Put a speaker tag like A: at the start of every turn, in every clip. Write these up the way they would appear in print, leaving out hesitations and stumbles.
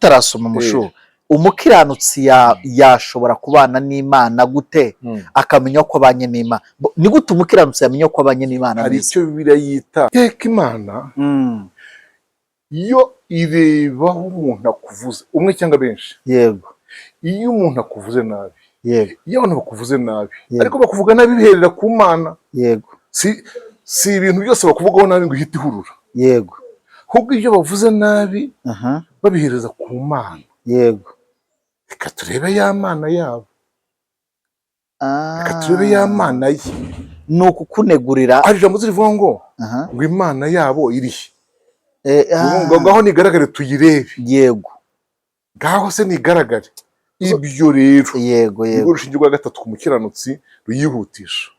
A: Tutarasoma umushu, umukiranutsi yashobora kubana n'Imana gute, akamenya ko abanye n'Imana? Ni gute umukiranutsi yamenya ko abanye n'Imana
B: Hari
A: neza?
B: icyo Bibiliya yita iteka Imana. Iyo irebaho umuntu akuvuze, umwe cyangwa benshi, iyo umuntu akuvuze nabi, iyo abantu bakuvuze nabi, ariko bakuvuga nabi biherera ku Mana, si ibintu byose bakuvugaho nabi ngo uhite ihurura, ahubwo ibyo bavuze nabi babihereza ku Mana. Reka turebe ya Mana yabo, reka turebe ya Mana ye.
A: Ni ukukunegurira.
B: Hari ijambo rivuga ngo ngo Imana yabo iri he? Ngo ngaho nigaragare tuyirebe. Ngaho se nigaragare. Ibyo rero nirwo rushinge rwa gatatu ku mukiranutsi ruyihutisha.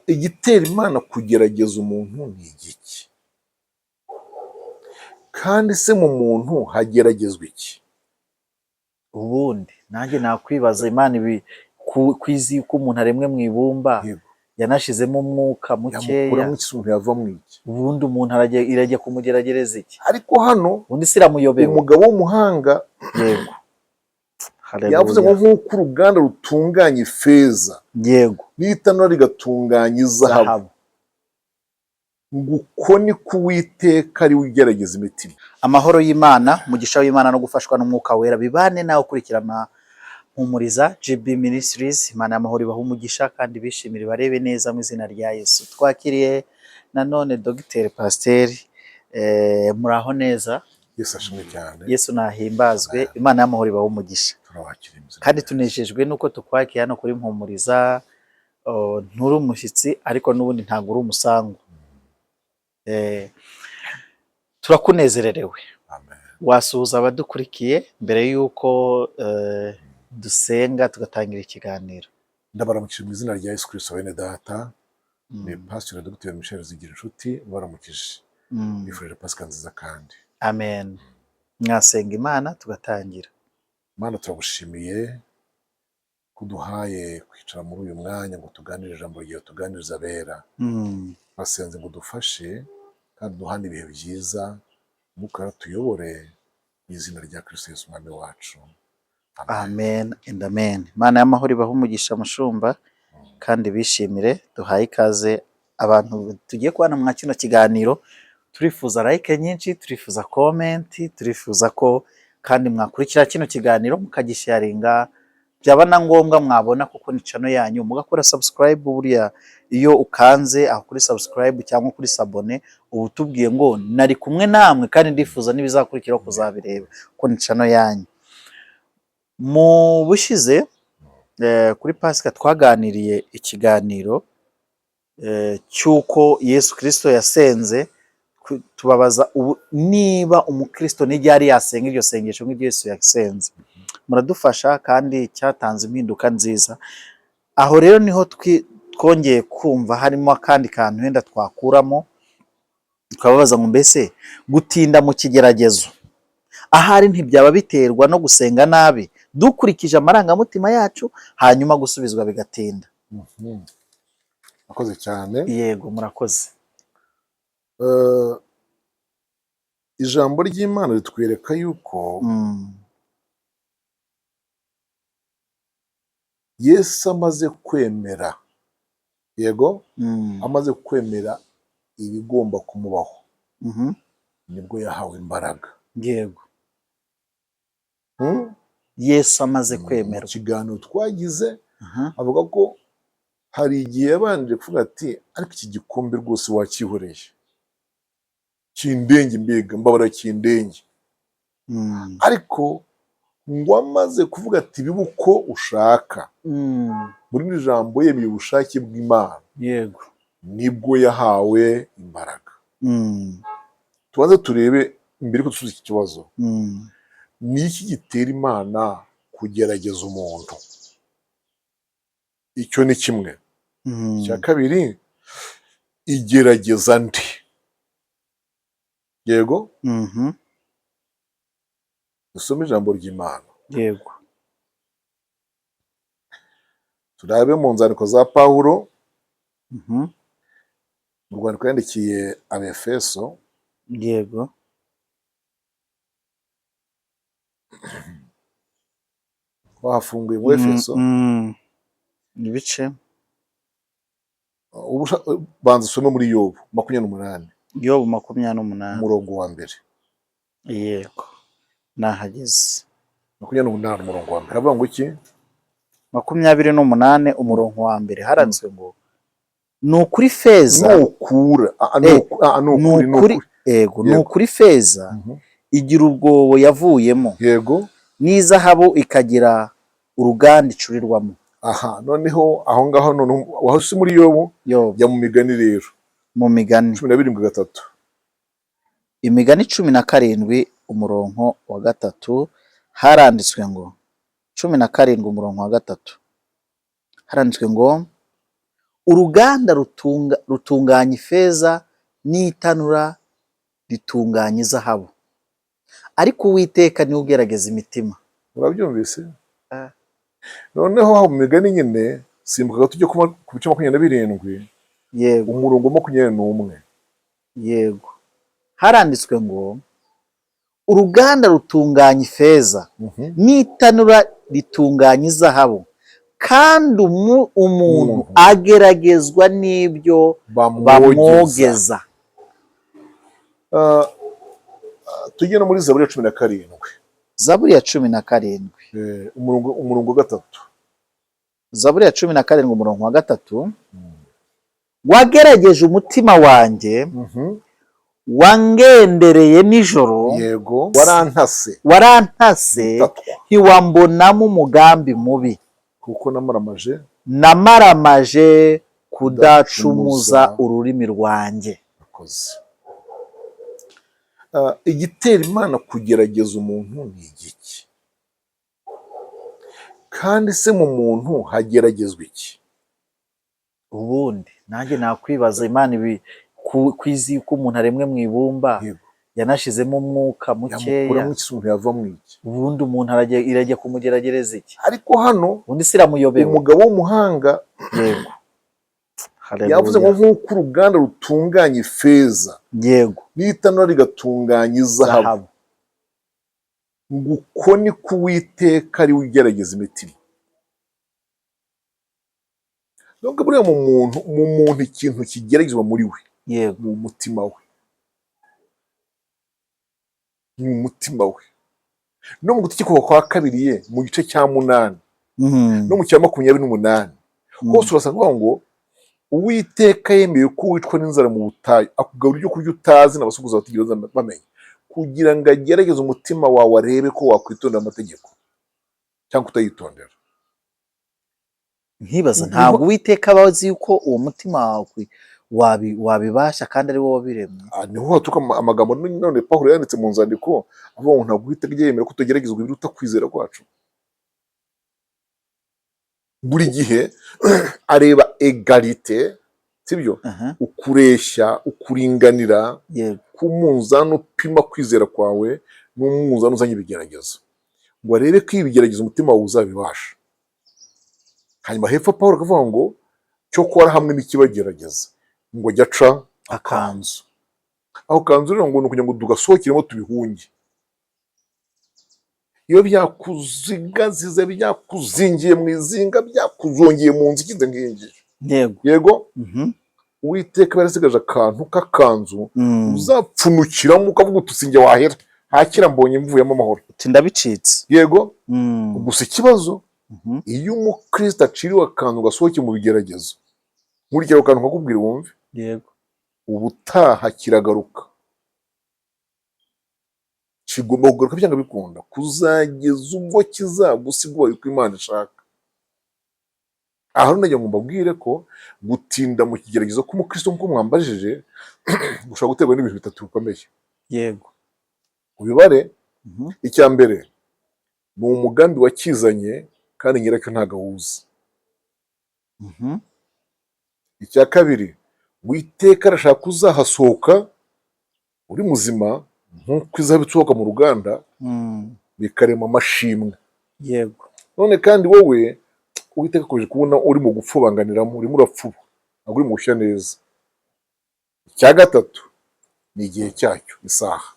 B: Igitera Imana kugerageza umuntu ni igiki? Kandi se mu muntu hageragezwa iki?
A: Ubundi nanjye nakwibaza, Imana ibi ku izi ko umuntu aremwe mu ibumba, yanashizemo umwuka mukeya.
B: Yamukuramo iki se? Umuntu yava mu iki?
A: Ubundi umuntu irajya kumugeragereza iki?
B: Ariko hano
A: Ubundi se iramuyobewe?
B: umugabo w'umuhanga yavuze ngo nk'uko uruganda rutunganya ifeza n'itanura rigatunganya izahabu,
A: Zahabu.
B: ngo uko ni ko Uwiteka ari we ugerageza imitima.
A: Amahoro y'Imana, umugisha w'Imana no gufashwa n'Umwuka Wera bibane nawe ukurikirana Mpumuriza GB Ministries. Imana y'amahoro ibaha umugisha kandi bishimire, barebe neza mu izina rya Yesu. Twakiriye nanone Dogiteri Pasiteri. Muraho neza?
B: Yesu ashimwe cyane.
A: Yesu nahimbazwe. Imana y'amahoro ibaha umugisha.
B: Turabakira mu izina
A: Kandi
B: rya Yesu.
A: tunejejwe nuko tukwakiye hano kuri Mpumuriza. Oh, nturi umushyitsi ariko n'ubundi ntabwo uri umusango. Turakunezererewe.
B: Amen.
A: Wasuhuza abadukurikiye mbere y'uko dusenga tugatangira ikiganiro.
B: Ndabaramukije mu izina rya Yesu Kristo, bene data. Ni Pasiteri Dr Michel Zigirinshuti ubaramukije. Nifurije Pasika nziza kandi.
A: Amen. Mwasenga Imana tugatangira.
B: Mana, turagushimiye ko uduhaye kwicara muri uyu mwanya ngo tuganire ijambo ryawe, tuganirize abera. Basenze ngo udufashe kandi uduhane ibihe byiza. Umwuka Wera tuyobore mu izina rya Kristo Yesu Umwami wacu. Amen.
A: Amen and amen. Imana y'amahoro ibahe umugisha, mushumba, kandi bishimire. Duhaye ikaze abantu tugiye kubana mwa kino kiganiro. Turifuza like nyinshi, turifuza comment, turifuza ko kandi mwakurikira kino kiganiro mukagisharinga, byaba na ngombwa mwabona kuko ni channel yanyu mugakora subscribe. Buriya iyo ukanze aho kuri subscribe cyangwa kuri s'abonner, uba utubwiye ngo nari kumwe namwe kandi ndifuza n'ibizakurikiraho kuzabireba kuko ni channel yanyu. Mu bushize kuri Pasika twaganiriye ikiganiro cy'uko Yesu Kristo yasenze, tubabaza ubu niba umukristo n'iryari yasenga iryo sengesho nk'iryo Yesu yasenze. Muradufasha kandi cyatanze impinduka nziza. Aho rero niho twongeye kumva harimo akandi kantu wenda twakuramo, tukababaza ngo mbese gutinda mu kigeragezo ahari ntibyaba biterwa no gusenga nabi dukurikije amarangamutima yacu, hanyuma gusubizwa bigatinda?
B: Murakoze cyane.
A: Yego, murakoze.
B: Ijambo ry'Imana ritwereka yuko Yesu amaze kwemera, yego, amaze kwemera ibigomba kumubaho, nibwo yahawe imbaraga.
A: Yesu amaze
B: Mu
A: kwemerwa.
B: kiganiro twagize avuga ko hari igihe yabanje kuvuga ati: "Ariko iki gikombe rwose wakihoreye kindenge, mbega mbabara kindenge." Ariko ngo amaze kuvuga ati: "Bibe uko ushaka," muri iri jambo yemeye ubushake bw'Imana, nibwo yahawe imbaraga. Tubanze turebe mbere ko dusubiza iki kibazo: ni iki gitera Imana kugerageza umuntu? Icyo ni kimwe. Icya kabiri, igerageza ndi? Yego. Dusome ijambo ry'Imana. Turabe mu nzandiko za Pawulo, mu rwandiko yandikiye Abefeso, Wahafunguye mu Efeso?
A: Ibice.
B: Banza usome muri Yobu 28.
A: Yobu 28.
B: Umurongo wa mbere.
A: Yego, nahageze.
B: 28 umurongo wa mbere avuga ngo iki?
A: 28 umurongo wa mbere, haranditswe ngo: "Ni ukuri feza"
B: Nukura ni
A: Ni
B: ukuri, ni
A: ukuri
B: ukuri.
A: Yego, ni
B: Yego.
A: ukuri feza igira urwobo yavuyemo, n'izahabu ikagira uruganda icurirwamo.
B: Aha noneho, aho ngaho noneho wahise muri Yobu.
A: Yobu.
B: Jya mu Migani rero.
A: Mu Migani.
B: 17:3.
A: Imigani 17 umurongo wa gatatu, haranditswe ngo, 17 umurongo wa gatatu, haranditswe ngo: "Uruganda rutunganya ifeza n'itanura ritunganya izahabu, ariko Uwiteka niwe ugerageza imitima."
B: Urabyumvise?
A: Ah.
B: Noneho aho mu Migani nyine, simbuka gato ujye ku bice 27, umurongo 21.
A: Yego, haranditswe ngo: "Uruganda rutunganya ifeza n'itanura ritunganya izahabu, kandi umuntu
B: Umuntu.
A: ageragezwa n'ibyo
B: bamwogeza.
A: Bamwogeza."
B: Tujye no muri Zaburi ya 17.
A: Zaburi ya 17.
B: Umurongo wa gatatu.
A: Zaburi ya 17 umurongo wa gatatu: "Wagerageje umutima wanjye, wangendereye nijoro."
B: Yego, warantase.
A: "Warantase,
B: Tatwa.
A: ntiwambonamo umugambi mubi."
B: Kuko namaramaje.
A: "Namaramaje kudacumuza
B: Kudacumuza.
A: ururimi rwanjye."
B: Akoze. Igitera Imana kugerageza umuntu ni igiki? Kandi se mu muntu hageragezwa iki?
A: Ubundi nanjye nakwibaza, Imana ibi ku izi ko umuntu aremwe mu ibumba, yanashizemo umwuka mukeya.
B: Yamukuramo iki se? Umuntu yava mu iki?
A: Ubundi umuntu irajya kumugeragereza iki?
B: Ariko hano
A: Ubundi se iramuyobewe?
B: umugabo w'umuhanga yavuze ngo nk'uko uruganda rutunganya ifeza n'itanura rigatunganya izahabu,
A: Zahabu.
B: ngo uko ni ko Uwiteka ari we ugerageza imitima. Donc buriya mu muntu ikintu kigeragezwa muri we ni umutima we, ni umutima we. No mu Gutegekwa kwa Kabiri ye mu gice cya 8 no mu cya 28 hose urasanga bavuga ngo Uwiteka yemeye ko wicwa n'inzara mu butayu, akugaburira ibyo kurya utazi n'abasokuruza batigeze bamenya, kugira ngo agerageze umutima wawe, arebe ko wakwitondera amategeko cyangwa kutayitondera.
A: Nkibaza, ntabwo Uwiteka aba azi yuko uwo mutima wawe wabibasha kandi ari wowe wabiremye?
B: Ah, niho haturuka amagambo none Pawulo yanditse mu nzandiko avuga ngo ntabwo Uwiteka ajya yemera ko tugeragezwa ibiruta kwizera kwacu. Buri gihe areba égalité, sibyo?
A: Aha.
B: Ukureshya, ukuringanira ku munzani upima kwizera kwawe n'umunzani uzanye ibigeragezo, ngo arebe ko ibigeragezo umutima wawe uzabibasha. Hanyuma hepfo Paul akavuga ngo cyokora hamwe n'ikibagerageza ngo ajya aca
A: akanzu.
B: Aho kanzu rero ngo ni ukugira ngo tugasohokeremo, tubihunge. Iyo byakuzigazize, byakuzingiye mu izinga, byakuzongiye mu nzu ikize nk'iyi, yego, Uwiteka aba yarasigaje akantu k'akanzu uzapfunukiramo ukavuga uti: "Sinjye wahera hakira, mbonye mvuyemo amahoro."
A: Uti: "Ndabicitse."
B: Yego. Gusa ikibazo, iyo umukristo aciriwe akanzu gasohoke mu bigeragezo, nkurikira ako kantu kakubwira wumve, ubutaha kiragaruka, kigomba kugaruka byanga bikunda, kuzageza ubwo kizagusiga ubaye uko Imana ishaka. Aha rero nagira ngo mbabwire ko gutinda mu kigeragezo k'umukristo, nk'uko mwambajije, gushobora guterwa n'ibintu bitatu bikomeye. Ubibare. Icya mbere ni umugambi wakizanye kandi nyiracyo ntabwo awuzi. Icya kabiri, Witeka arashaka uzahasohoka uri muzima nk'uko izahabu isohoka mu ruganda, bikarema amashimwe. None kandi wowe Uwiteka akomeje kubona urimo gupfubanganiramo, urimo urapfuba, ntabwo uri mu gushya neza. Icya gatatu ni igihe cyacyo, isaha.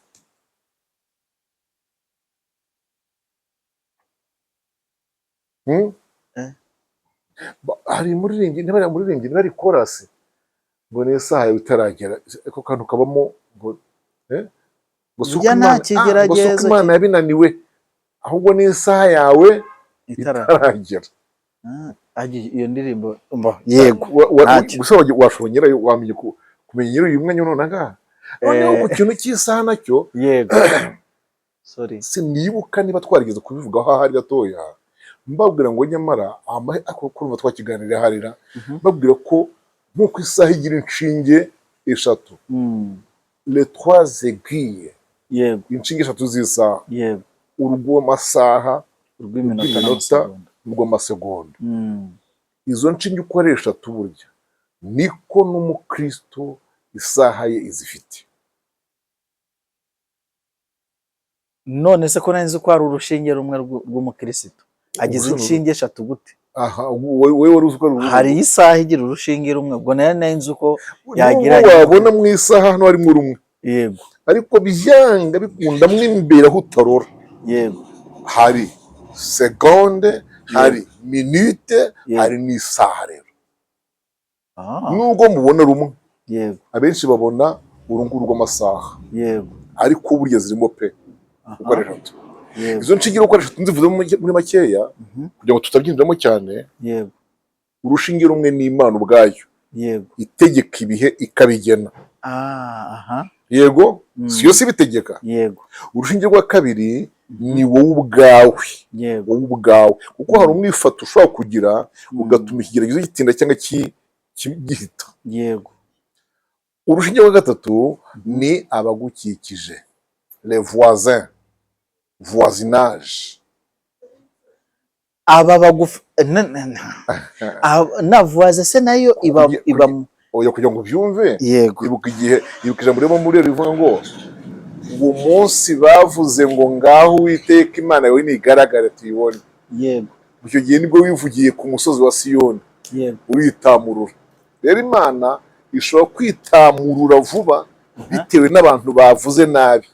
B: Hmm?
A: Eh.
B: Hari muririmbyi, niba ari muririmbyi, niba ari korasi, ngo ni isaha yawe itaragera, ako kantu kabamo ngo ngo si uko
A: Burya nta
B: Imana, ngo si uko
A: kigeragezo
B: Imana yabinaniwe, ahubwo ni isaha yawe
A: itara
B: itaragera.
A: Ah, iyo ndirimbo yego. Ntacyo.
B: Gusa washobora nyirayo, wamenye kumenya nyirayo uyu mwanya none ngaha. Noneho ku kintu cy'isaha nacyo,
A: Yego, sorry.
B: Sinibuka niba twarigeze kubivugaho ahari gatoya, mbabwira ngo nyamara ako kurumva twakiganiriye harira, mbabwira ko nk'uko isaha igira inshinge eshatu, les trois aiguilles, inshinge eshatu z'isaha, urw'amasaha,
A: urw'iminota
B: urw'iminota,
A: n'amasegonda.
B: Urw'amasegonda. Izo nshinge uko ari eshatu, burya niko n'umukristo isaha ye izifite.
A: None se ko nari nzi ko hari urushinge rumwe rw'umukirisitu, agize
B: Ubwo se
A: inshinge eshatu gute?
B: Aha, wowe wari uzi ko ari
A: Hari isaha igira urushinge rumwe, ubwo nari nzi uko yagira.
B: Nubwo wabona mu isaha hano harimo rumwe, ariko byanga bikunda mo imbere aho utarora, hari segonde, hari minute, hari n'isaha rero. Nubwo mubona rumwe, abenshi babona uru nguru rw'amasaha, ariko burya zirimo pe uko ari eshatu. Izo nshinge uko ari eshatu nzivuze muri makeya, kugira ngo tutabyinjiramo cyane, urushinge rumwe ni Imana ubwayo, itegeka ibihe ikabigena. Yego. Si yo si ibitegeka?
A: Yego.
B: Urushinge rwa kabiri ni wowe ubwawe, wowe ubwawe, kuko hari umwifato ushobora kugira ugatuma ikigeragezo gitinda cyangwa gihita. Urushinge rwa gatatu ni abagukikije, les voisins, voisinage.
A: Aba bagufi na voisin se nayo iba iba
B: Oya, kugira ngo ubyumve, ibuka igihe, ibuka ijambo ririmo muri rivuga ngo uwo munsi bavuze ngo ngaho Uwiteka Imana yawe nigaragare tuyibone. Icyo gihe nibwo wivugiye ku musozi wa Siyoni, uritamurura. Rero Imana ishobora kwitamurura vuba bitewe n'abantu bavuze nabi.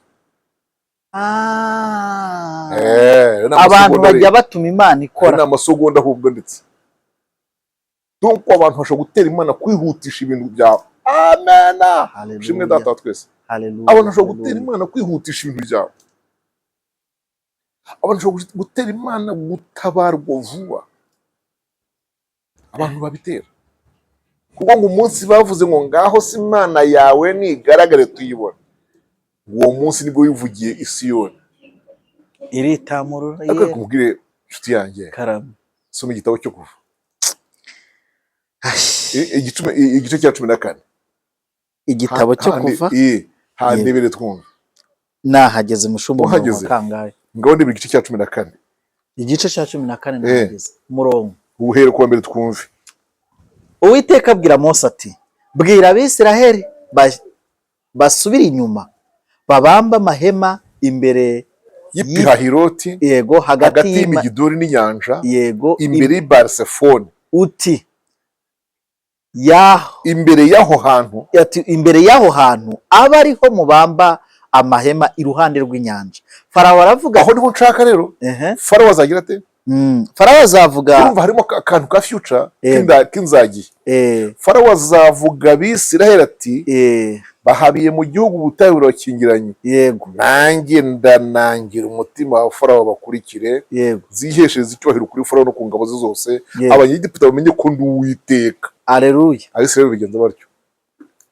B: Ni
A: Abantu
B: amasegonda
A: bajya
B: rero.
A: batuma Imana ikora.
B: Ni amasegonda ahubwo ndetse. Donc abantu bashobora gutera Imana kwihutisha ibintu byawe. Amena.
A: Hallelujah.
B: Shimwe Data wa twese.
A: Hallelujah.
B: Abantu bashobora gutera
A: Hallelujah.
B: Imana kwihutisha ibintu byawe. Abantu bashobora gutera Imana gutabarwa vuba. Abantu babitera, kuko ngo umunsi bavuze ngo ngaho si Imana yawe nigaragare tuyibona, uwo munsi nibwo wivugiye i Siyoni.
A: Iritamurura.
B: Ariko reka nkubwire, inshuti yanjye,
A: Karame.
B: soma igitabo cyo Kuva, igice cya 14.
A: Igitabo cyo Kuva.
B: Handebere twumve.
A: Nahageze, mushumba, umurongo wa
B: Wahageze?
A: kangahe?
B: Ngaho ndebera igice cya 14.
A: Igice cya 14. Nahageze, umurongo.
B: Uhere kuwa mbere twumve.
A: Uwiteka abwira Mose ati: "Bwira Abisiraheli basubire inyuma, babambe amahema imbere
B: y'i Pihahiroti,
A: hagati
B: hagati y'Imigidori n'inyanja, imbere y'i Barisefoni.
A: Uti yaho
B: Imbere y'aho hantu.
A: Ati: "Imbere y'aho hantu abe ariho mubamba amahema iruhande rw'inyanja." Farawo aravuga
B: Aho niho nshaka rero. Farawo azagira ate?
A: Farawo azavuga.
B: Urumva harimo akantu ka future, k'inzagihe. Farawo azavuga Abisiraheli ati: "Bahabiye mu gihugu, ubutayu burabakingiranye." Nanjye ndanangira umutima wa Farawo bakurikire, ziheshereza icyubahiro kuri Farawo no ku ngabo ze zose, Abanyegiputa bamenye ko ndi Uwiteka.
A: Aleluya.
B: Abisiraheli bigenza batyo.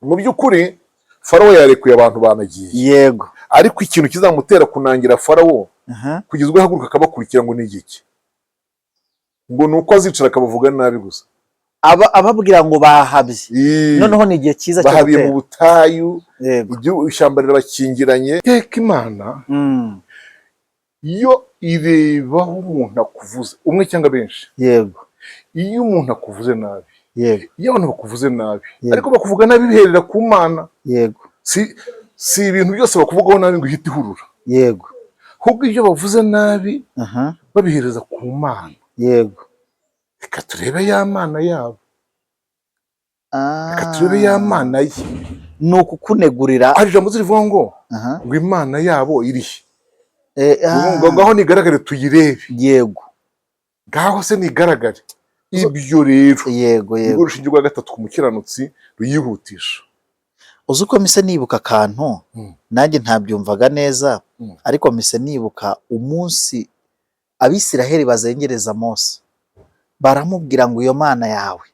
B: Mu by'ukuri Farawo yarekuye abantu banagiye, ariko ikintu kizamutera kunangira Farawo kugeza ubwo ahaguruka akabakurikira ngo ni igiki? Ngo ni uko azicara akabavuga nabi gusa.
A: Ababwira ngo bahabye. Noneho ni igihe cyiza cyo
B: Bahabiye mu
A: gutera.
B: butayu, igihugu ishyamba rirabakingiranye. Teka Imana yo irebaho umuntu akuvuze, umwe cyangwa benshi. Iyo umuntu akuvuze nabi, iyo abantu bakuvuze nabi, ariko bakuvuga nabi biherera ku Mana, si ibintu byose bakuvugaho nabi ngo uhite ihurura, ahubwo ibyo bavuze nabi babihereza ku Mana. Reka turebe ya Mana yabo, reka turebe ya Mana ye.
A: Ni ukukunegurira.
B: Hari ijambo rivuga ngo ngo Imana yabo irihe? Ngo ngaho nigaragare tuyirebe. Ngaho se nigaragare. Ibyo rero
A: Yego.
B: nirwo rushinge rwa gatatu ku mukiranutsi ruyihutisha.
A: Uzi uko mise nibuka akantu? Nanjye ntabyumvaga neza, ariko mise nibuka umunsi Abisiraheli bazengereza Mose, baramubwira ngo: "Iyo Mana yawe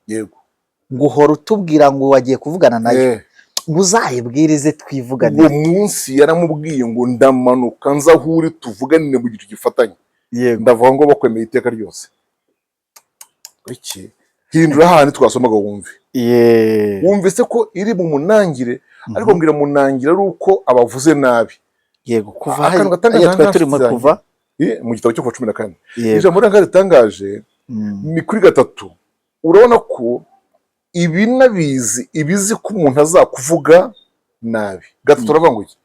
A: ngo uhora utubwira ngo wagiye kuvugana nayo, ngo uzayibwirize twivuganire."
B: Uwo munsi yaramubwiye ngo: "Ndamanuka nza aho uri, tuvuganire mu gicu gifatanye." Ndavuga ngo bakwemeye iteka ryose. Iki hindura hahandi twasomaga wumve. Wumvise ko iri mu munangire, ariko mbwira munangire ari uko abavuze nabi.
A: Yego, kuva
B: Akantu gatangaje
A: hariya twari turimo
B: nta
A: kuva.
B: Mu gitabo cyo kuva 14. Ijambo ranga ritangaje ni kuri gatatu. Urabona ko ibi nabizi, ibizi ko umuntu azakuvuga nabi. Gatatu uravuga ngo iki?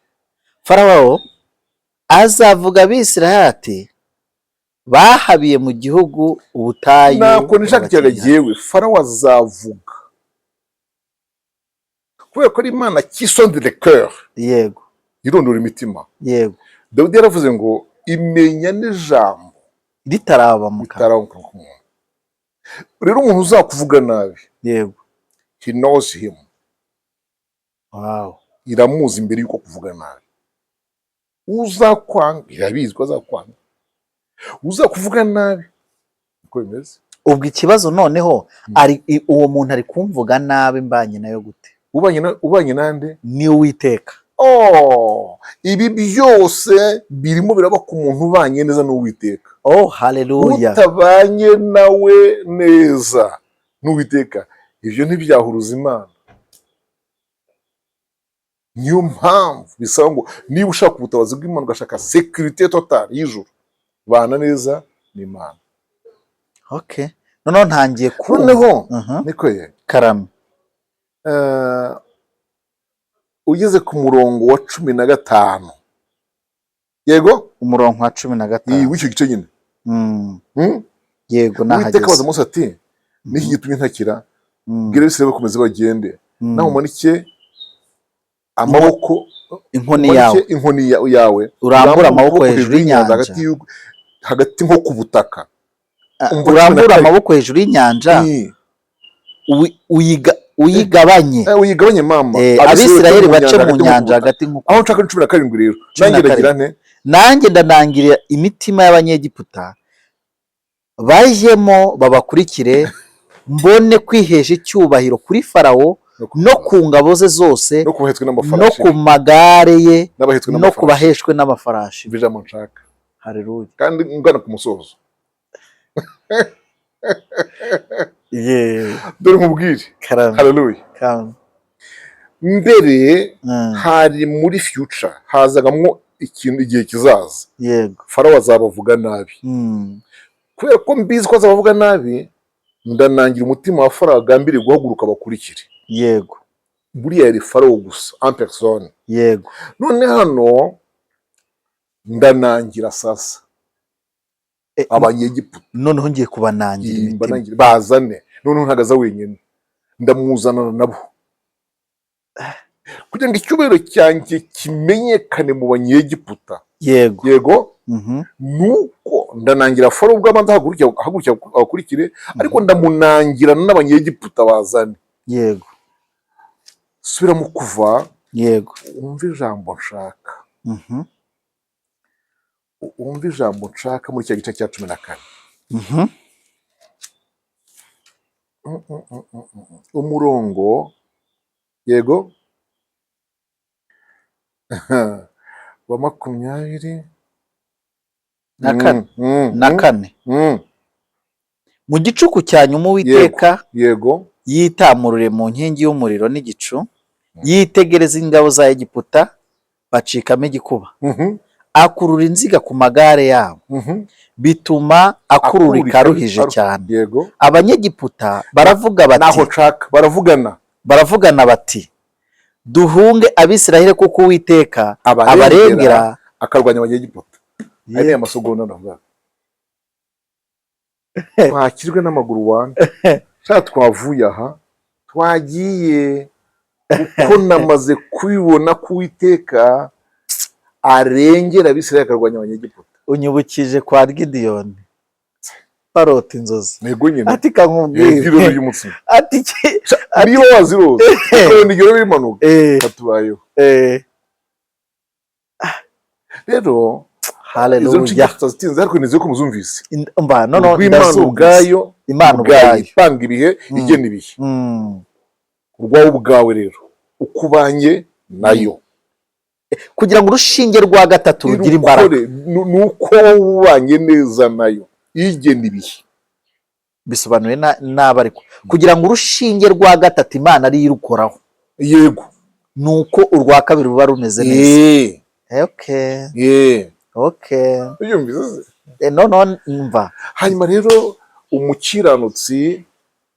A: Farawo azavuga Abisiraheli ati: "Bahabiye mu gihugu ubutayu."
B: Nako nishaka ikiyaga.
A: Burabatinya.
B: Jyewe Farawo azavuga, kubera ko ari Imana qui sonde le cœur, irondora imitima. Dawidi yaravuze ngo imenya n'ijambo
A: ritaraba mu kanwa.
B: Bitaramuka ku muntu. Rero umuntu uzakuvuga nabi, he knows him. Iramuzi mbere y'uko kuvuga nabi. Uzakwanga irabizi ko azakwanga, uzakuvuga nabi, uko bimeze.
A: Ubwo ikibazo noneho ari uwo muntu ari kumvuga nabi, mbanye nayo gute?
B: Ubanye nande?
A: Ni Uwiteka.
B: Oh, ibi byose birimo biraba ku muntu ubanye neza n'Uwiteka.
A: Oh, haleluya!
B: Utabanye nawe neza n'Uwiteka, ibyo ntibyahuruza Imana. Niyo mpamvu bisaba ngo niba ushaka ubutabazi bw'Imana, ugashaka sécurité totale y'ijuru, bana neza n'Imana.
A: Okay, noneho ntangiye kumva.
B: Noneho niko ye.
A: Karame.
B: Ugeze ku murongo wa 15, yego.
A: Umurongo wa cumi na
B: Iyi,
A: gatanu
B: w'icyo gice nyine.
A: Yego.
B: Uwiteka abaza
A: Nahageze.
B: Mose ati: "Niki gitumye ntakira? Bwira Abisirayeli bakomeze bagende. Nawe umanike amaboko,
A: Inkoni
B: umanike
A: yawe.
B: inkoni yawe,
A: urambure amaboko hejuru y'inyanja."
B: Hagati nko ku butaka.
A: Ah,
B: Umva 14.
A: urambure amaboko hejuru y'inyanja, uyigabanye.
B: Uyigabanye mama.
A: Abisirayeli bace mu
B: hagati nko ku
A: nyanja
B: butaka.
A: hagati nko ku
B: Aho nshaka ni 17 rero.
A: Cumi na
B: Nanjye ndagira nte?
A: Nanjye ndanangirira imitima y'Abanyegiputa, bajyemo babakurikire, mbone kwihesha icyubahiro kuri Farawo no ku ngabo ze zose,
B: no ku bahetswe
A: no
B: n'amafarashi,
A: ku magare ye,
B: n'abahetswe
A: no ku
B: n'amafarashi.
A: baheshwe n'amafarashi.
B: Umva ijambo nshaka.
A: Haleluya!
B: Kandi ngana ku musozo. Dore nkubwire.
A: Karame.
B: Haleluya!
A: Karame.
B: Mbere hari muri future, hazagamwo ikintu igihe kizaza. Farawo azabavuga nabi. Kubera ko mbizi ko azabavuga nabi, ndanangira umutima wa Farawo agambiriye guhaguruka bakurikire. Buriya yari Farawo gusa en personne. None hano ndanangira sasa Abanyegiputa.
A: Noneho ngiye kubanangira imitima.
B: Mbanangira bazane. Noneho ntabwo aza wenyine, ndamuzanana nabo kugira ngo icyubahiro cyanjye kimenyekane mu Banyegiputa. Yego. Nuko ndanangira Farawo ubwo abanza ahaguruke abakurikire, ariko ndamunangira n'Abanyegiputa bazane. Subira mu Kuva. Wumve ijambo nshaka. Wumve ijambo nshaka muri cya gice cya 14. Umurongo, yego, wa 24.
A: Na kane. Na kane. Mu gicuku cya nyuma Uwiteka yitamurure mu nkingi y'umuriro n'igicu, yitegereza ingabo za Egiputa, bacikamo igikuba. Akurura inziga ku magare yabo, bituma akururika aruhije cyane. Abanyegiputa baravuga bati,
B: Naho nshaka, baravugana.
A: Baravugana bati: "Duhunge Abisirayeli, kuko Uwiteka
B: abarengera,
A: abarengera."
B: Akarwanya Abanyegiputa. Aya ni amasegonda ndavuga twakirwe n'amaguru wane sha, twavuye aha twagiye, kuko namaze kubibona ko Uwiteka arengera Abisirayeli akarwanya Abanyegiputa.
A: Unyibukije kwa Gidiyoni. Barota inzozi.
B: Ntego nyine.
A: Ati kankubwire.
B: Nk'iroro ry'umutsima.
A: Ati
B: Niba wazirose ukabona iryo rimanuka, katubayeho. Rero izo
A: Haleluya.
B: nshinge tutazitinze, ariko nizeye ko muzumvise.
A: Mba no no.
B: Rw'Imana
A: Ndazumvise.
B: ubwayo.
A: Imana
B: Ubwayo
A: ubwayo.
B: ipanga ibihe, igena ibihe. Urwawe ubwawe rero, uko ubanye nayo.
A: Kugira ngo urushinge rwa gatatu rugire imbaraga.
B: Irukore, ni uko wowe ubanye neza nayo igena ibihe.
A: Bisobanuye nabi, ariko kugira ngo urushinge rwa gatatu Imana ariyo irukoraho, ni uko urwa kabiri ruba rumeze neza. Okay. Okay.
B: Ubyumvise se?
A: No no, mva.
B: Hanyuma rero umukiranutsi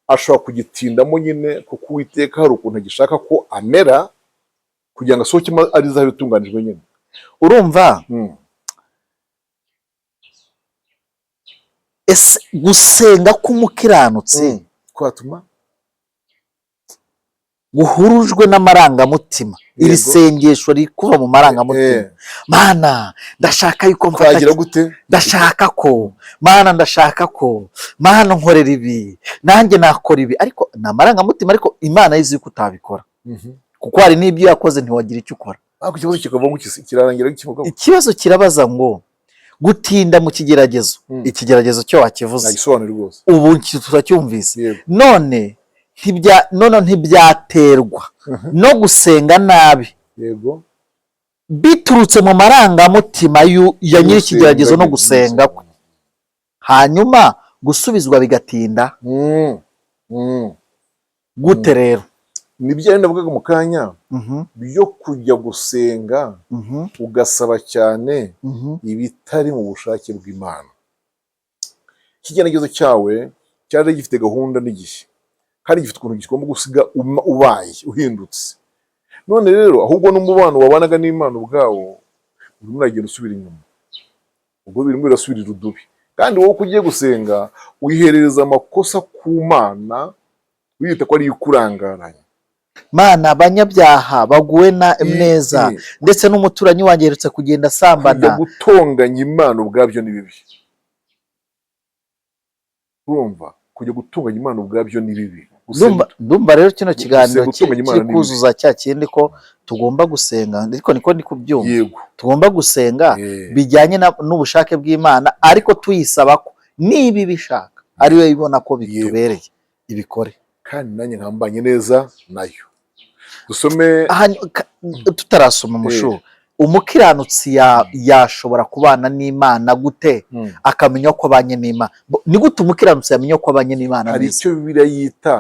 B: ashobora kugitindamo nyine, kuko Uwiteka hari ukuntu agishaka ko amera kugira ngo asohokemo ari zahabu itunganijwe nyine.
A: Urumva, ese gusenga k'umukiranutsi
B: Kwatuma
A: guhurujwe n'amarangamutima, iri sengesho riri kuva mu marangamutima, "Mana, ndashaka yuko mfata,"
B: Twagira gute?
A: "Ndashaka ko, Mana, ndashaka ko, Mana, nkorera ibi, nanjye nakora ibi," ariko ni amarangamutima, ariko Imana izi yuko utabikora, kuko hari n'ibyo yakoze ntiwagira icyo ukora.
B: Ariko ikibazo kikavamo, kirarangira kivuga.
A: Ikibazo kirabaza ngo gutinda mu kigeragezo, ikigeragezo cyo wakivuze.
B: Nagisobanura rwose.
A: Ubu turacyumvise. None none ntibyaterwa no gusenga nabi biturutse mu marangamutima ya nyiri ikigeragezo no gusenga kwe, hanyuma gusubizwa bigatinda gute rero?
B: Ni bya bindi navugaga mu kanya byo kujya gusenga, ugasaba cyane ibitari mu bushake bw'Imana. Ikigeragezo cyawe cyari gifite gahunda n'igihe, kandi gifite ukuntu kigomba gusiga ubaye uhindutse. None rero ahubwo n'umubano wabanaga n'Imana ubwawo urimo uragenda usubira inyuma, ubwo birimo birasubira irudubi. Kandi wowe uko ugiye gusenga wiherereza amakosa ku Mana, wiyita ko ariyo ikurangaranye.
A: Mana, abanyabyaha baguwe na neza, ndetse n'umuturanyi wanjye aherutse kugenda
B: Kujya
A: asambana.
B: gutonganya Imana ubwabyo ni bibi. Urumva, kujya gutonganya Imana ubwabyo ni bibi.
A: Ndumva rero kino kiganiro
B: Gusenga utonganya Imana
A: kiri
B: ni bibi.
A: kuzuza cya kindi ko tugomba gusenga, ariko niko ndi kubyumva. Tugomba gusenga bijyanye n'ubushake bw'Imana, ariko tuyisaba ko niba ibishaka ariyo ibona ko bitubereye, ibikore.
B: Kandi nanjye nkambanye neza nayo. Dusome.
A: Tutarasoma umushu, umukiranutsi yashobora kubana n'Imana gute, akamenya ko abanye n'Imana? Ni gute umukiranutsi yamenya ko abanye n'Imana
B: Hari
A: neza?
B: icyo Bibiliya yita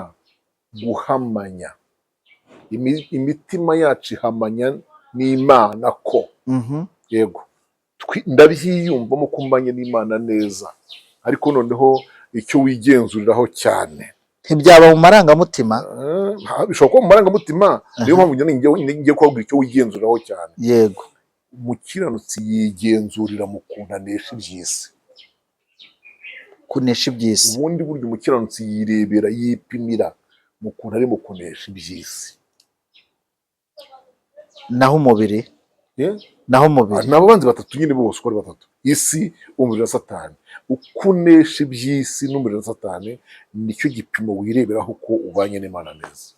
B: guhamanya. Imitima yacu ihamanya n'Imana ko yego, ndabyiyumvamo ko mbanye n'Imana neza. Ariko noneho icyo wigenzuriraho cyane,
A: Ntibyaba mu marangamutima?
B: Bishobora kuba mu marangamutima. Niyo mpamvu ngiye kubabwira icyo wigenzuriraho cyane. Umukiranutsi yigenzurira mu kuntu anesha iby'isi.
A: Kunesha iby'isi.
B: Ubundi burya umukiranutsi yirebera, yipimira mu kuntu arimo kunesha iby'isi.
A: Naho umubiri? Naho umubiri?
B: Ni abanzi batatu nyine bose uko ari batatu: isi, umubiri na Satani. Uko unesha iby'isi n'umubiri na Satani nicyo gipimo wireberaho ko ubanye n'Imana neza.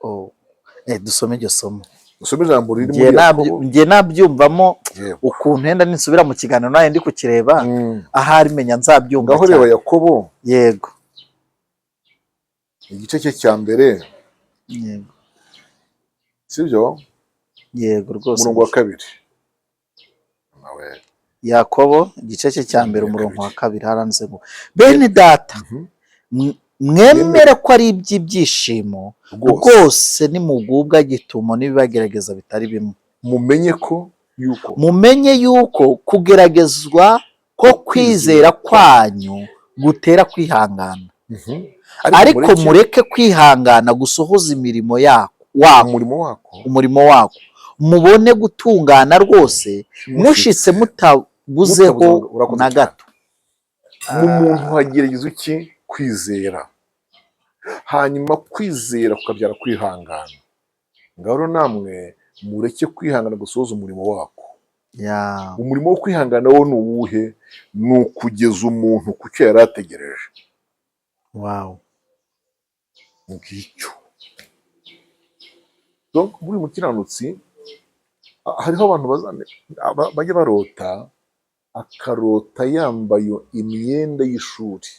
A: Oh. Dusome iryo somo.
B: Usome ijambo riri
A: Ngiye
B: muri Yakobo.
A: Ngiye nabyumvamo ukuntu wenda ninsubira mu kiganiro nawe ndi kukireba, ahari menya nzabyumva
B: Ngaho reba.
A: cyane.
B: Yakobo, igice cye cya mbere. Sibyo?
A: Yego rwose.
B: Umurongo wa 2 nawe.
A: Yakobo, igice cye cya mbere,
B: Umurongo wa
A: umurongo wa
B: 2.
A: 2, haranditse ngo: "Bene data, mwemere ko ari iby'ibyishimo
B: Rwose
A: rwose nimugubwa gitumo n'ibibagerageza bitari bimwe."
B: Mumenye ko yuko
A: Mumenye yuko kugeragezwa ko kwizera kwanyu gutera kwihangana. Ariko mureke kwihangana gusohoza imirimo yako wako
B: Umurimo wako.
A: Umurimo wako, mubone gutungana rwose, mushitse mutabuzeho
B: Urakoze
A: na
B: cyane.
A: gato.
B: Mu muntu hagerageza iki? Kwizera. Hanyuma kwizera kukabyara kwihangana. Ngaho rero namwe mureke kwihangana gusohoza umurimo wako. Umurimo wo kwihangana wo ni uwuhe? Ni ukugeza umuntu ku cyo yari ategereje. Ngicyo. Donc buri mukiranutsi, hariho abantu bajya barota, akarota yambaye imyenda y'ishuri,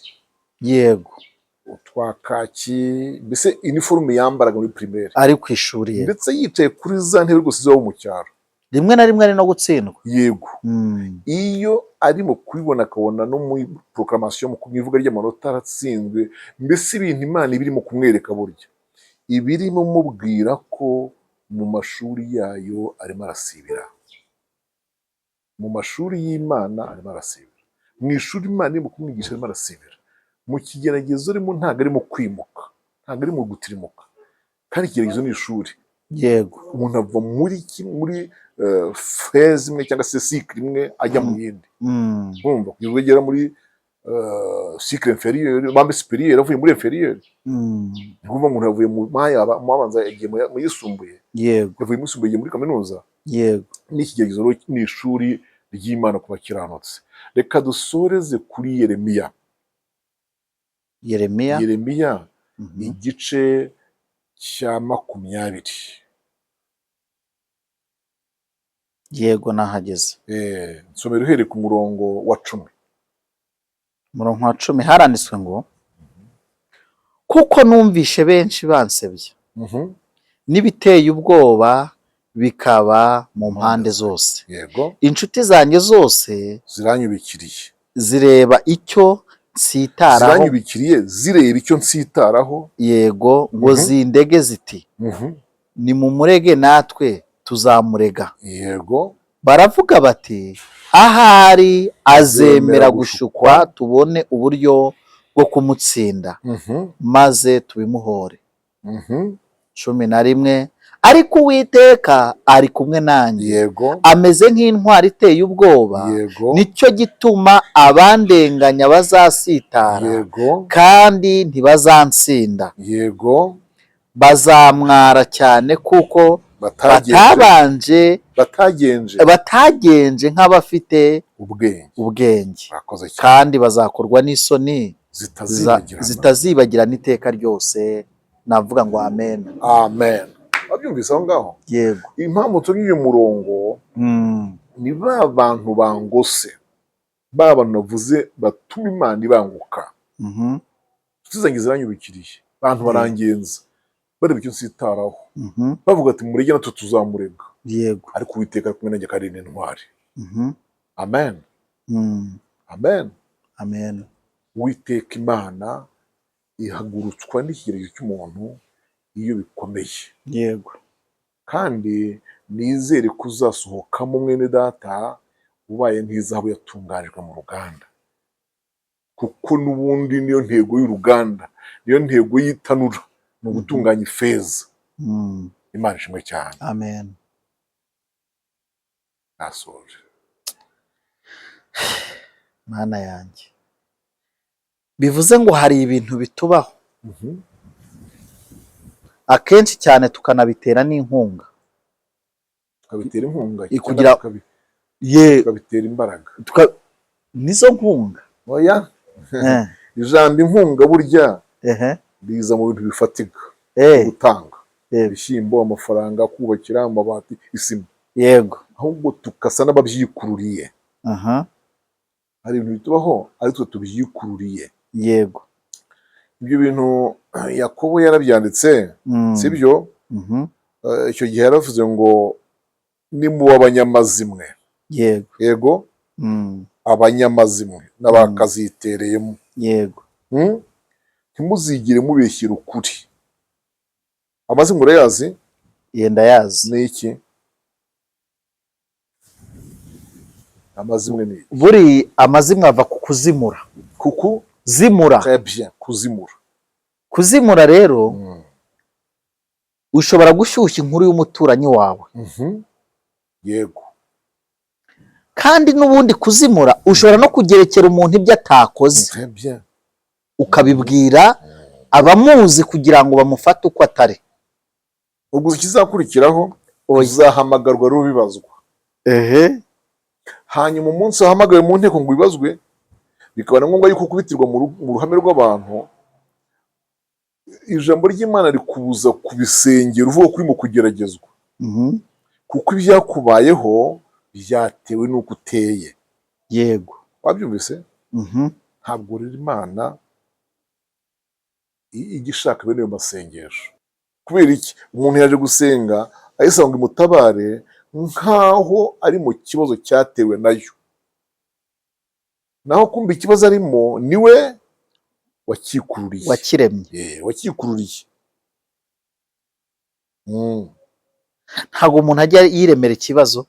B: utwa kaki, mbese iniforume yambaraga muri primaire,
A: ari ku ishuri, yego.
B: Ndetse yicaye kuri za ntebe rwose zo mu cyaro.
A: Rimwe na rimwe ari no gutsindwa.
B: Yego. Iyo arimo kubibona, akabona no muri proclamation, mu ivuga ry'amanota aratsinzwe, mbese ibintu Imana iba irimo kumwereka, burya iba irimo imubwira ko mu mashuri yayo arimo arasibira, mu mashuri y'Imana arimo arasibira, mu ishuri Imana irimo kumwigisha arimo arasibira, mu kigeragezo arimo ntabwo arimo kwimuka, ntabwo arimo gutirimuka, kandi ikigeragezo ni ishuri. Umuntu ava muri phase imwe cyangwa se cycle imwe ajya mu yindi. Urumva, kugeza ubwo agera muri cycle inférieur, bambe supérieur, avuye muri inférieur. Ni ukuvuga ngo umuntu yavuye mu abanza yagiye mu yisumbuye, yavuye mu yisumbuye yagiye muri kaminuza. N'ikigeragezo rero ni ishuri ry'Imana ku bakiranutsi. Reka dusoreze kuri Yeremiya.
A: Yeremiya.
B: Yeremiya, igice cya 20.
A: Yego, nahageze.
B: Nsomera uhereye ku murongo wa 10.
A: Umurongo wa 10 haranditswe ngo: "Kuko numvishe benshi bansebya, n'ibiteye ubwoba bikaba mu mpande zose. Inshuti zanjye zose
B: ziranyubikiriye,
A: zireba icyo nsitaraho."
B: Ziranyubikiriye zireba icyo nsitaraho.
A: Yego, ngo zindege ziti: 'Nimumurege, natwe tuzamurega.' Baravuga bati: 'Ahari azemera
B: Zemera
A: gushukwa, tubone uburyo bwo kumutsinda, maze tubimuhore.'" 11: "Ariko Uwiteka ari kumwe nanjye, ameze nk'intwari iteye ubwoba. Nicyo gituma abandenganya bazasitara, kandi ntibazansinda. Bazamwara cyane kuko
B: batagenje
A: batabanje
B: batagenje
A: batagenje nk'abafite
B: ubwenge."
A: Ubwenge.
B: Murakoze cyane.
A: "Kandi bazakorwa n'isoni
B: zitazibagirana,
A: zitazibagirana iteka ryose." Navuga ngo amen.
B: Amen. Wabyumvise aho ngaho?
A: Yego.
B: Impamvu turi uyu murongo, ni ba bantu bangose, ba bantu navuze batuma Imana ibanguka. Inshuti zanjye ziranyubikiriye, abantu barangenza bareba icyo nsitaraho, bavuga ati: "Murege, natwe tuzamurega." Ariko Uwiteka ari kumwe nanjye kandi ni intwari. Amen. Amen.
A: Amen.
B: Uwiteka Imana ihagurutswa n'ikigeragezo cy'umuntu iyo bikomeye. Kandi nizere ko uzasohokamo, mwene data, ubaye nk'izahabu yatunganijwe mu ruganda, kuko n'ubundi niyo ntego y'uruganda, niyo ntego y'itanura, ni ugutunganya ifeza. Imana ishimwe cyane.
A: Amen.
B: Nasoje.
A: Mana yanjye, bivuze ngo hari ibintu bitubaho akenshi cyane tukanabitera n'inkunga.
B: Tukabitera inkunga
A: Kugira
B: cyangwa tukabitera imbaraga.
A: Nizo nkunga.
B: Oya. Ijambo inkunga burya riza mu bintu bifatika, gutanga ibishyimbo, amafaranga, kubakira, amabati, isima, ahubwo tukasa n'ababyikururiye. Hari ibintu bitubaho ari twe tubyikururiye. Ibyo bintu Yakobo yarabyanditse, sibyo?
A: Mhm.
B: Icyo gihe yaravuze ngo nimuba abanyamazimwe, yego, abanyamazimwe n'abakazitereyemo, Ntimuzigire mubeshyira ukuri. Amazimwe urayazi?
A: Yenda yazi.
B: Ni iki amazimwe? Ni iki?
A: Buri amazimwe ava ku kuzimura.
B: Kuku
A: Zimura.
B: Très bien, kuzimura.
A: Kuzimura rero, ushobora gushyushya inkuru y'umuturanyi wawe.
B: Yego.
A: Kandi n'ubundi kuzimura, ushobora no kugerekera umuntu ibyo atakoze,
B: Très bien.
A: ukabibwira abamuzi kugira ngo bamufate uko atari.
B: Ubwo ikizakurikiraho,
A: Oya.
B: uzahamagarwa rubibazwa.
A: Ehe.
B: Hanyuma umunsi wahamagawe mu nteko ngo ubibazwe, bikaba na ngombwa yuko ukubitirwa mu ruhame rw'abantu, ijambo ry'Imana rikubuza kubisengera uvuga ko urimo kugeragezwa, kuko ibyakubayeho byatewe n'uko uteye. Wabyumvise?
A: Mhm.
B: Ntabwo rero Imana ijya ishaka bene ayo masengesho. Kubera iki? Umuntu yaje gusenga ayisaba ngo imutabare nk'aho ari mu kibazo cyatewe nayo, naho kumva ikibazo arimo niwe wakikururiye.
A: Wakiremye.
B: Wakikururiye.
A: Ntabwo umuntu ajya yiremera ikibazo.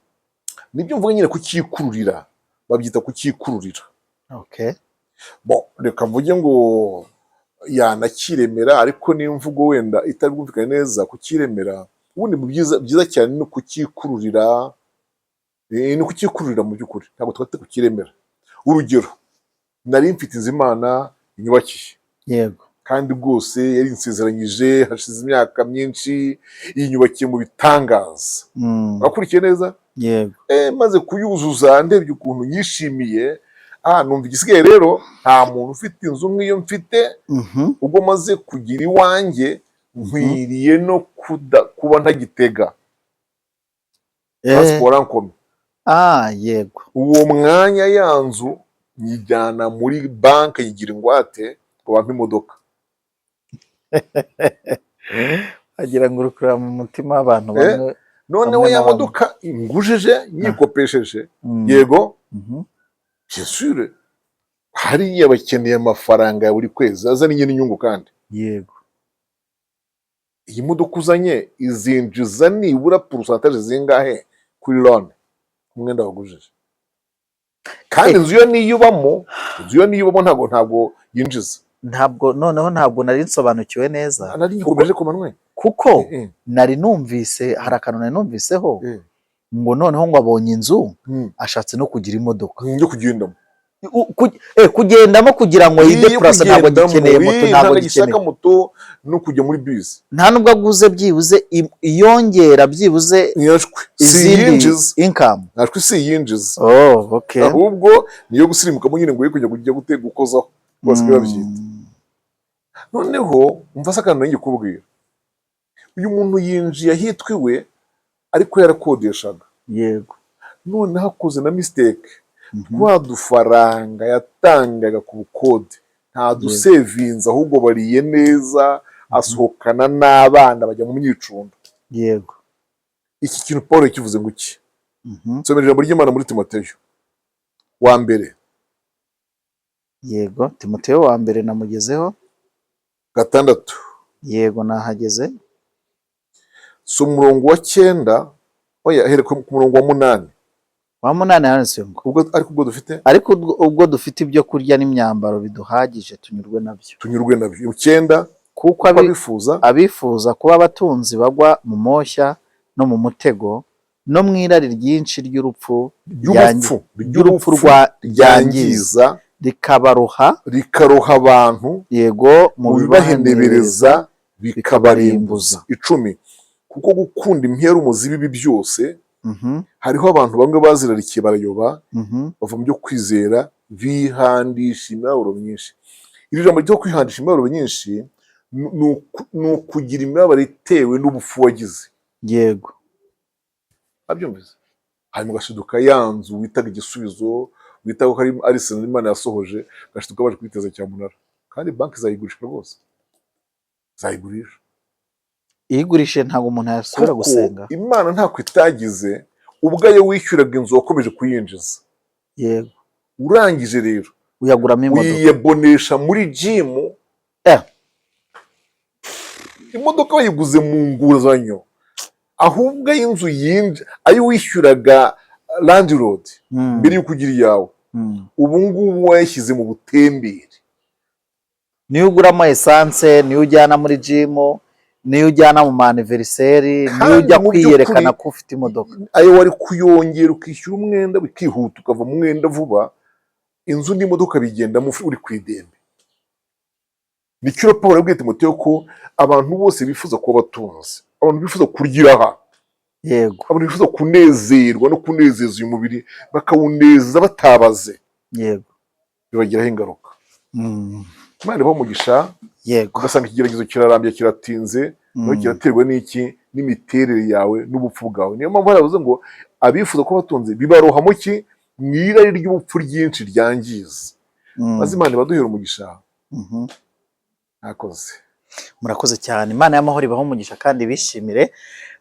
B: Nibyo mvuga nyine, kucyikururira, babyita kucyikururira. Bon, reka mvuge ngo yanakiremera, ariko n'imvugo wenda itari bwumvikane neza. Kukiremera ubundi mu byiza byiza cyane ni ukucyikururira, ni ukucyikururira mu by'ukuri, ntabwo twate kukiremera. Urugero, nari mfite inzu Imana inyubakiye, kandi rwose yari insezeranyije hashize imyaka myinshi, yinyubakiye mu bitangaza. Wakurikiye neza?
A: Yego.
B: Maze kuyuzuza, ndebye ukuntu yishimiye, numva igisigaye rero nta muntu ufite inzu nk'iyo mfite. Ubwo maze kugira iwanjye, nkwiriye no kuba ntagitega transport nkome.
A: Ah, yego.
B: Uwo mwanya ya nzu nyijyana muri banki, yigira ingwate ngo bampe imodoka.
A: Wagira ngo uri kureba mu mutima w'abantu bamwe.
B: Noneho
A: Bamwe
B: ya
A: na bamwe.
B: modoka ingujije nyikopesheje, yego, bien sûr, hariya bakeneye amafaranga ya buri kwezi azanye n'inyungu kandi. Iyi modoka uzanye izinjiza nibura pourcentage zingahe kuri loan, umwenda wagujije? Kandi inzu yo niyo ubamo, inzu yo niyo ubamo, ntabwo yinjiza.
A: Ntabwo, noneho ntabwo nari nsobanukiwe neza.
B: Nari ngikomeje ku manwe.
A: Kuko nari numvise, hari akantu nari numviseho ngo noneho ngo abonye inzu, ashatse no kugira imodoka
B: yo kugendamo.
A: Kugendamo kugira ngo
B: Iyo
A: yidepurase, ntabwo
B: kugendamo,
A: agikeneye moto, ntabwo
B: ntabwo
A: agikeneye
B: agishaka moto no kujya muri bisi.
A: Nta nubwo aguze byibuze iyongera byibuze
B: Ntiyashwe, si
A: izindi
B: yinjiza.
A: income.
B: Ntashwe, si yinjiza.
A: Oh, okay.
B: Ahubwo niyo gusirimukamo nyine ngo ye kujya gukozaho bose babyita. Noneho umva se akantu ngiye kubwira: uyu muntu yinjiye ahitwa iwe ariko yarakodeshaga. Noneho akoze na mistake, twa dufaranga yatangaga ku bukode nta dusevinze, ahubwo bariye neza, asohokana n'abana bajya mu myicundo. Iki kintu Paul yakivuze ngo iki? Nsomera ijambo ry'Imana muri Timoteyo wa mbere.
A: Yego, Timoteyo wa mbere namugezeho.
B: 6.
A: Yego, nahageze.
B: Si umurongo wa 9, oya, here ku murongo wa 8.
A: Wa 8 handitse ngo:
B: Ubwo ariko ubwo dufite
A: Ariko ubwo dufite ibyo kurya n'imyambaro biduhagije, tunyurwe nabyo.
B: Tunyurwe nabyo. 9.
A: Kuko
B: Kuko abifuza
A: abifuza kuba abatunzi bagwa mu moshya no mu mutego no mu irari ryinshi ry'urupfu
B: ry'urupfu
A: ry'urupfu rwa ryangiza,
B: ryangiza,
A: rikabaroha
B: rikaroha abantu
A: mu
B: mu bibahenebereza bikabarimbuza. 10. Kuko gukunda imperumo z'ibibi byose, hariho abantu bamwe bazirarikiye barayoba, bava mu byo kwizera, bihandisha imibabaro myinshi. Iri jambo ryo kwihandisha imibabaro myinshi ni ukugira imibabaro itewe n'ubupfu wagize. Abyumvise? Hanyuma ugashiduka ya nzu witaga igisubizo, witaga ko ari isezerano Imana yasohoje, ugashiduka baje kuyiteza cyamunara, kandi banki zayigurisha rwose, zayigurisha.
A: Iyigurishije ntabwo umuntu yasubira
B: Kuko
A: gusenga.
B: Imana ntako itagize, ubwayo wishyuraga inzu wakomeje kuyinjiza. Urangije rero
A: Uyaguramo imodoka.
B: Uyiyebonesha muri jimu. Imodoka bayiguze mu nguzanyo, ahubwo ay'inzu yinji ayo wishyuraga landlord mbere y'uko ugira iyawe, ubu ngubu wayashyize mu butembere.
A: Niyo uguramo essence, niyo ujyana muri jimu, niyo ujyana mu ma anniversaire, niyo
B: Kandi
A: ujya
B: mu
A: kwiyerekana
B: by'ukuri,
A: ko ufite imodoka.
B: Ayo wari kuyongera ukishyura umwenda bikihuta, ukava mu mwenda vuba, inzu n'imodoka bigendamo uri ku idembe. Nicyo Paul yabwiye Timoteyo, ko abantu bose bifuza kuba abatunzi, abantu bifuza kurya aha. Abantu bifuza kunezerwa no kunezeza uyu mubiri, bakawunezeza batabaze, bibagiraho ingaruka. Imana ibahe umugisha. Ugasanga ikigeragezo kirarambye, kiratinze, naho kiraterwa n'iki? N'imiterere yawe n'ubupfu bwawe. Niyo mpamvu haravuze ngo abifuza kuba batunze bibaroha mu ki? Mu irari ry'ubupfu ryinshi ryangiza. Maze Imana ibaduhera umugisha. Mwakoze.
A: Murakoze cyane. Imana y'amahoro ibahe umugisha kandi bishimire.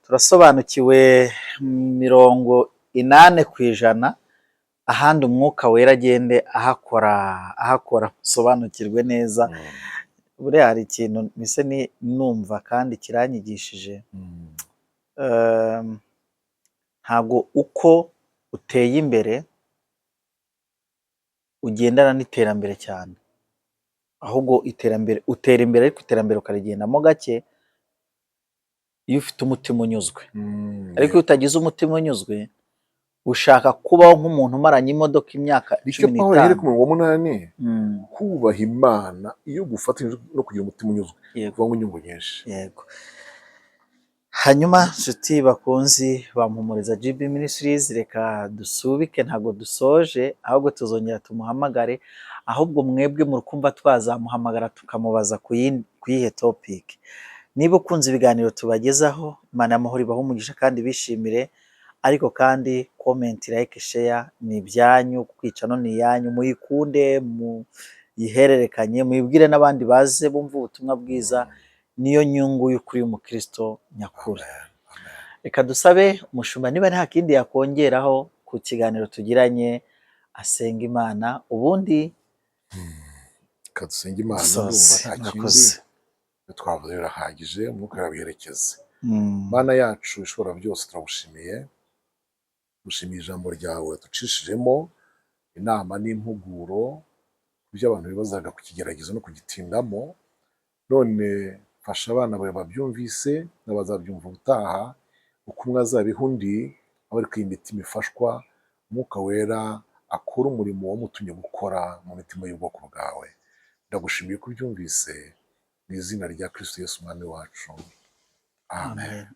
A: Turasobanukiwe 80%, ahandi Umwuka Wera agende ahakora, ahakora, musobanukirwe neza. Buriya hari ikintu mpise numva kandi kiranyigishije. Ntabwo uko uteye imbere ugendana n'iterambere cyane, ahubwo iterambere utera imbere, ariko iterambere ukarigendamo gake iyo ufite umutima unyuzwe. Ariko iyo utagize umutima unyuzwe, ushaka kubaho nk'umuntu umaranye imodoka imyaka
B: Nicyo
A: cumi
B: Pawulo yereka
A: n'itanu.
B: Umurongo wa 8, kubaha Imana iyo gufatanyije no kugira umutima unyuzwe kuvamo inyungu nyinshi.
A: Yego. Hanyuma nshuti bakunzi ba Mpumuriza GB Ministries, reka dusubike, ntabwo dusoje, ahubwo tuzongera tumuhamagare. Ahubwo mwebwe murukumva twazamuhamagara tukamubaza ku yihe topic. Niba ukunze ibiganiro tubagezaho, Imana y'amahoro ibahe umugisha kandi bishimire. Ariko kandi comment, like, share ni ibyanyu, kwica no ni iyanyu. Muyikunde, muyihererekanye, muyibwire n'abandi baze bumve ubutumwa bwiza. Niyo nyungu y'ukuri y'umukristo nyakuri.
B: Amen. Amen.
A: Reka dusabe umushumba niba nta kindi yakongeraho ku kiganiro tugiranye, asenga Imana, ubundi
B: Reka dusenge Imana. Ndumva
A: dusoze.
B: nta kindi.
A: Murakoze.
B: Ibyo twavuze birahagije, Umwuka arabiherekeza. Mana yacu ishobora byose, turagushimiye, gushimiye ijambo ryawe ducishijemo inama n'impuguro ku byo abantu bibazaga ku kigeragezo no kugitindamo. None fasha abana bawe babyumvise n'abazabyumva ubutaha, uko umwe azabiha undi aba ariko iyi mitima ifashwa. Umwuka Wera akora umurimo wamutumye gukora mu mitima y'ubwoko bwawe. Ndagushimiye ko ubyumvise, mu izina rya Kristo Yesu Umwami wacu, amen.
A: Amen.